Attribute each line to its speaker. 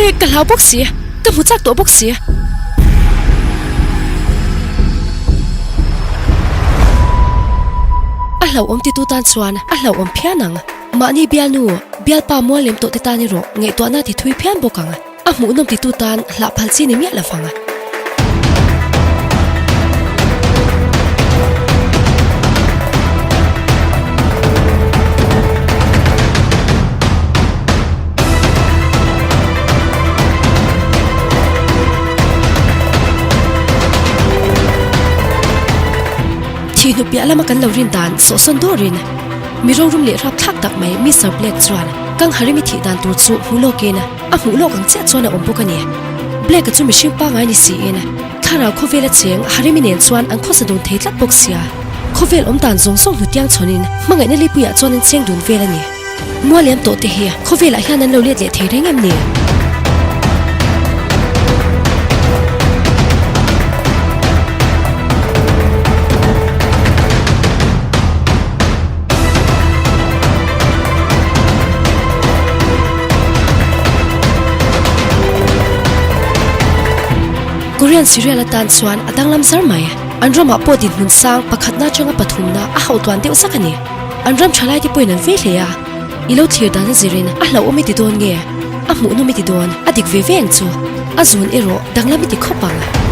Speaker 1: hi ka hlau bawk si, ka hmu chak tawh bawk si. A hlauhawm titu tan chuan a hlauhawm phian ang. Mahni bialnu, bialpa mual lem tawh te tan erawh ngaihtuahna ti thui phian bawk ang. A hmuhnawm titu tan hlah phal chi ni miah lo vang. Thih hnu piah lama kan lo rin dan sawhsawn dawrin mi rorum leh rapthlak tak mai Mister Black chuan Kang Harimi thih dan tur chu hmu lawkin A hmuh lawk ang chiah chuan a awm bawk a ni. Blake-a chu mihring pangngai ni siin, thlarau khawvela cheng Harimi nen chuan an khawsa dun thei tlat bawk sia. Khawvel awm dan zawng zawng hnutiang chhawnin hmangaihna lipuiah chuan an cheng dun vel a ni. Mualiam tawh te hi khawvelah hian an lo let leh thei reng em ni? Korean serial atan chuan a danglam zar mai. An ramah pawh dinhmun sang pakhatna atanga pathumna a hauh tluan deuh zak a ni. An ram thalai te pawhin an vei hle a, i lo thlir dan a zirin a hlauhawm i ti dawn nge? A hmuhnawm i ti dawn? A dik ve ve ang chu. A zun erawh danglam i ti khawp ang.